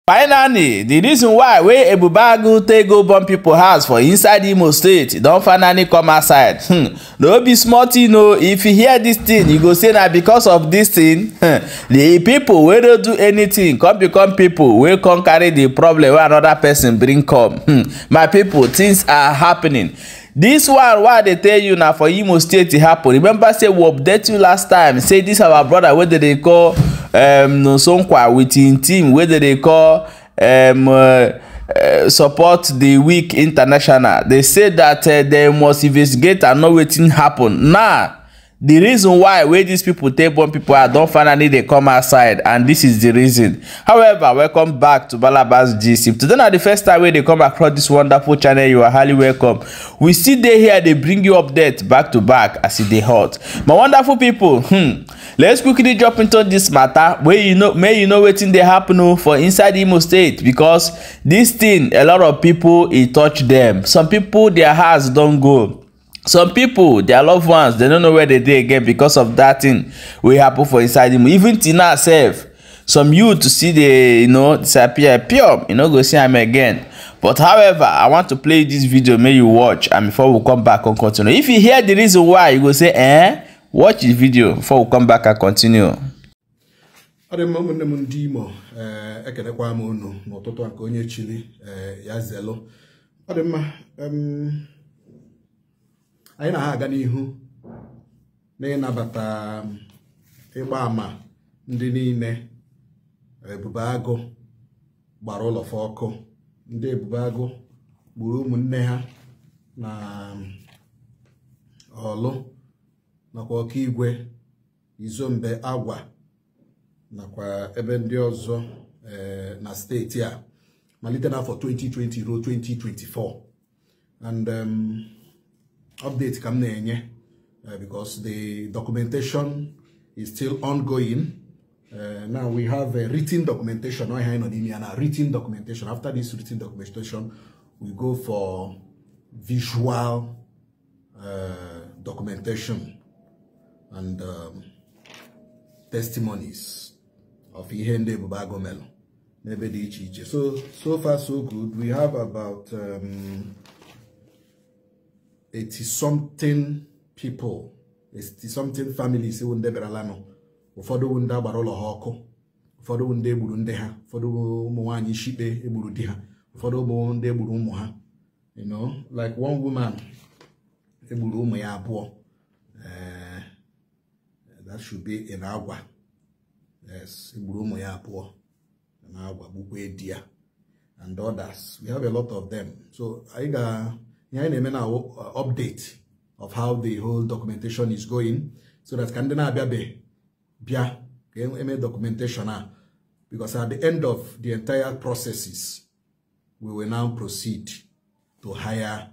Finally, the reason why wey Ebubeagu take go burn pipo house for inside Imo State don finally come outside. No be small thing o. If you hear dis thing, you go say na because of dis thing the pipo wey no do anything come become pipo wey come carry the problem wey another person bring come. My pipo, things are happening. Dis one wey I dey tell you na for Imo State e happen. Remember say we update you last time, say dis our brother wey dem dey call Nosonkwa with im team wey dem dey call Support the Weak International. They say that they must investigate and know wetin happen. Now, the reason why wey these people take burn people out don finally dey come outside, and this is the reason. However, welcome back to Balabas Gist. If today na the first time wey dey come across this wonderful channel, you are highly welcome. We still dey here dey bring you update back to back as e dey hot. My wonderful people, let's quickly jump into this matter wey you know, may you know wetin dey happen o for inside Imo State, because this thing, a lot of people, e touch them. Some people, their house don go. Some people, their loved ones, they don't know where they dey again because of that thing wey happen for inside Imo. Even till now sef, some youth see dey, disappear pure, you no go see am again. But however, I want to play this video, may you watch, and before we come back and continue. If you hear the reason why, you go say, eh? Watch the video before we come back and continue. Ọ dị mma, ụmụnne m ndị Imo, ee, ekelekwa m unu n'ụtụtụ a nke onye chili, ee, ya zelu. Ọ dị mma, anyị na ha aga n'ihu n'ịnabata ịgba ama ndị niile Ebubeagụ gbara ụlọ fa ọkụ, ndị Ebubeagụ gburu ụmụnne ha na Ọlụ nakwa Ọkaigwe, Izombe, Agwa nakwa ebe ndị ọzọ na steeti a malite n'afọ 2020 ruo 2024. And update ka m na-enye because the documentation is still ongoing. Now we have a written documentation. Ọ ihe anyị nọ n'ime ya na written documentation. After this written documentation, we go for visual documentation and testimonies of ihe ndị Ebubeagụ melụ n'ebe dị iche iche. So far so good. We have about 80 something people, 80 something families wụ ndị bịaralanụ. Ụfọdụ wụ ndị agbara ụlọ ha ọkụ, ụfọdụ wụ ndị egburu ndị ha, ụfọdụ wụ ụmụ nwaanyị ishikpe egburu di ha, ụfọdụ ụmụ ndị egburu ụmụ ha. Like one woman egburu ụmụ ya abụọ. That should be in Agwa. Yes, egburu ụmụ ya abụọ na Agwa, gbukwe di ya and others. We have a lot of them. So anyị ga ihe anyị na-eme na update of how the whole documentation is going, so that ka ndị na-abịabe bịa ka eme documentation a, because at the end of the entire processes, we will now proceed to higher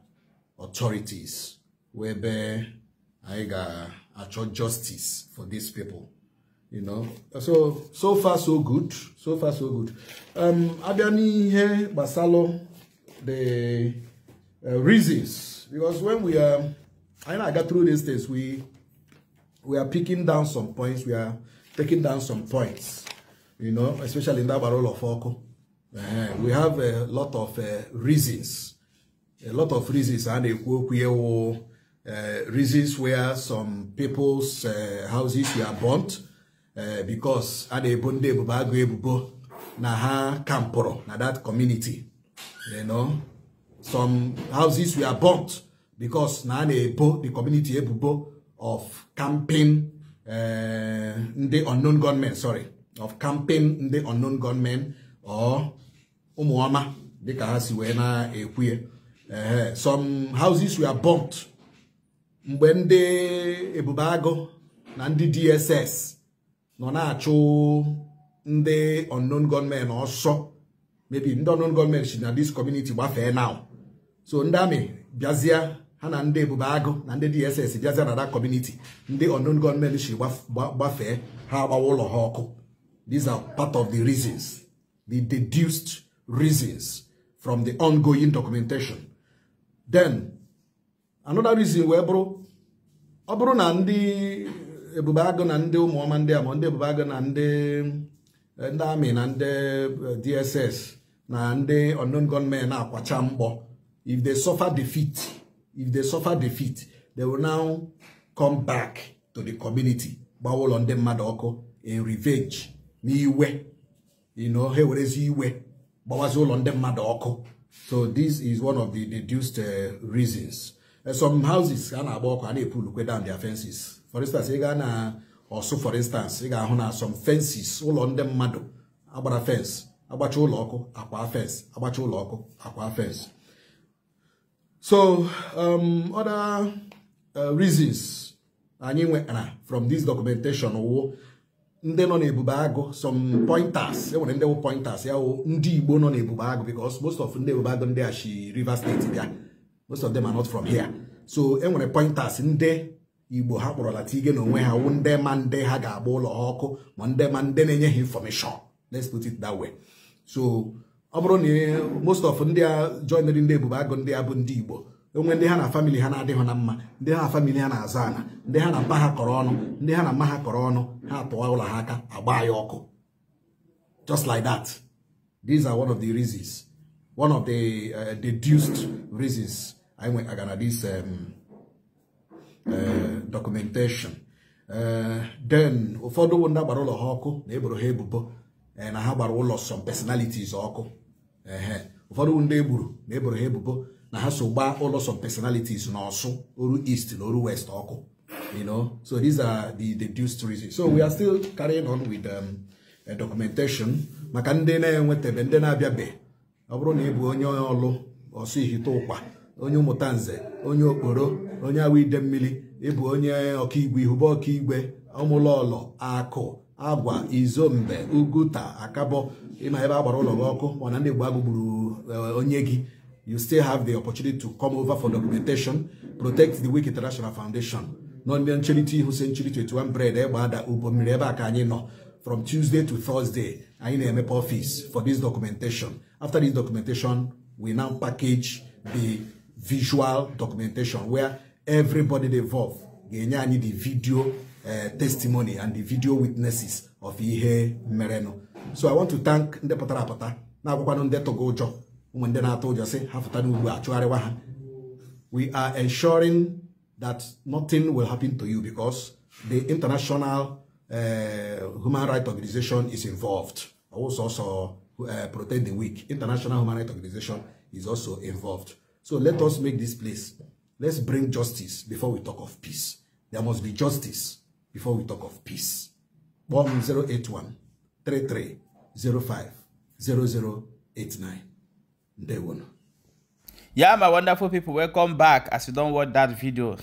authorities webe anyị ga-achọ justice for these people. So far so good, so far so good. Abịa n'ihe gbasalụ the reasons, because when we are anyị na-aga through these things, we are picking down some points, we are taking down some points, especially in that barrel of ọkụ. We have a lot of reasons, a lot of reasons, and reasons where some people's houses were burnt because a na-ebo ndị Ebubeagụ ebubo na ha campụrụ na that community. Some houses were burnt because na a na-ebo the community ebubo of camping ndị unknown gunmen, sorry, of camping ndị unknown gunmen or ụmụọma dịka ha si wee na-ekwu ya. Some houses were burnt mgbe ndị Ebubeagụ na ndị DSS nọ na-achụ ndị unknown gunmen ọsọ. Maybe ndị unknown gunmen si na this community gbafee now, so ndị amị bịazie, ha na ndị Ebubeagụ na ndị DSS bịazie na that community ndị unknown gunmen si gbafee, ha agbawa ụlọ ha ọkụ. These are part of the reasons, the deduced reasons from the ongoing documentation. Then another reason wee bụrụ, ọ bụrụ na ndị Ebubeagụ na ndị ụmụọma ndị a, ma ndị Ebubeagụ na ndị Ndị army na ndị DSS na ndị unknown gunmen na-akwacha mgbọ. If they suffer defeat, if they suffer defeat, they will now come back to the community. Gbawa ụlọ ndị mmadụ ọkụ in revenge, n'iwe. You know, ha werezi iwe gbawazi ụlọ ndị mmadụ ọkụ. So this is one of the deduced reasons. Some houses a na-agba ọkụ, a na-epulukwe down their fences. For instance, ị gaa na Orsu, for instance, ị ga-ahụ na some fences, ụlọ ndị mmadụ agbara fence, agbacha ụlọ ọkụ, akwa fence, agbacha ụlọ ọkụ, akwa fence. So other reasons anyị nwetara from this documentation wụ ndị nọ n'Ebube Agụ, some pointers, e nwere ndị wụ pointers, ya wụ ndị Igbo nọ n'Ebube Agụ, because most of ndị Ebube Agụ ndị a shi Rivers State bịa. Most of them are not from here. So e nwere pointers ndị Igbo ha kpọrọla tige n'onwe ha wụ ndị ma ndị ha ga-agba ụlọ ha ọkụ, ma ndị ma ndị na-enye ha information. Let's put it that way. So ọ bụrụ na most of ndị a joinere ndị Ebube Agụ ndị a bụ ndị Igbo, enwe ndị ha na family ha na-adịghị na mma, ndị ha na family ha na-azọ ana, ndị ha na mpa ha kọrọ ọnụ, ndị ha na mma ha kọrọ ọnụ, ha tụọ ụlọ ha aka, agba ya ọkụ. Just like that. These are one of the reasons, one of the deduced reasons I went against this documentation. Then ụfọdụ ndị gbara ụlọ ha ọkụ na eboro ha ebubo na ha gbara ụlọ some personalities ọkụ. Ụfọdụ ndị egburu na eboro ha ebubo na ha so gbaa ụlọ some personalities na Orsu, Oru East na Oru West ọkụ. You know, so these are the deduced reasons. So we are still carrying on with documentation. Maka ndị na-enwetebe, ndị na-abịabe, ọ bụrụ na ị bụ onye Orlu, Orsu Ihite Ụkwa, onye Ụmụntanze, onye Okporo, onye Awa Ide Mmiri, ịbụ onye Ọkaigwe, Ihube Ọkaigwe, Ụmụlọlọ, Akụ, Agwa, Izombe, Uguta, Akabọ, ịma ebe a gbara ụlọ gị ọkụ, mana ndị Igbo agụ gburu onye gị, you still have the opportunity to come over for documentation. Protect the Weak International Foundation. Nọ ndị ncherịta ihu Century 21 Bread, egbe ada ụbọ mmiri, ebe a ka anyị nọ. From Tuesday to Thursday, anyị na-emepe office for this documentation. After this documentation, we now package the visual documentation where everybody involved ga-enye anyị the video testimony and the video witnesses of ihe merenụ. So I want to thank ndị pụtara apụta, na-agwakwanụ ndị tụgo ụjọ, ụmụ ndị na-atụ ụjọ sị ha fụta n'ugbu a chụgharịwa ha. We are ensuring that nothing will happen to you because the international human rights organization is involved. Also, Protect the Weak. International Human Rights Organization is also involved. So let us make this place. Let's bring justice before we talk of peace. There must be justice before we talk of peace. Bomb 081 33 05 0089. Ndewono. Yeah, my wonderful people, welcome back. As you don't watch that video,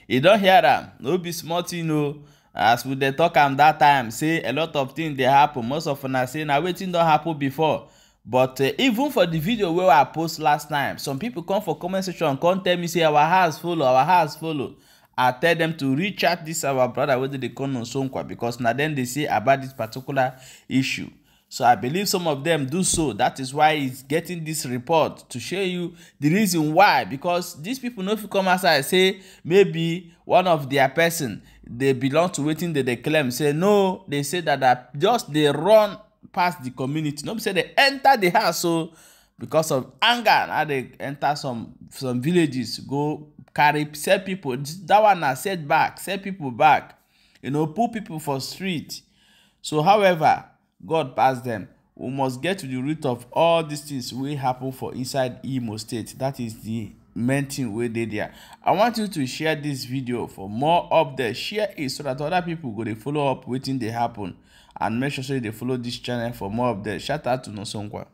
you don't hear them. No be small thing, no. As we dey talk am that time, say a lot of things they happen. Most of una say na wetin don happen before. But even for the video wey I post last time, some people come for comment section, come tell me say our house follow, our house follow. I tell them to reach out this our brother whether they call Nonsonkwa, because now then they say about this particular issue. So I believe some of them do so. That is why he's getting this report to show you the reason why. Because these people know if you come outside and say maybe one of their person, they belong to waiting that they claim. Say no, they say that just they run past the community. No, say they enter the house. So because of anger, now they enter some villages, go carry sell people. That one are set back, sell people back, you know, put people for street. So however, God pass them. We must get to the root of all these things will happen for inside Imo State. That is the main thing we did there. I want you to share this video for more updates. Share it so that other people go to follow up waiting they happen. And make sure so they follow this channel for more updates. Shout out to Nonsonkwa.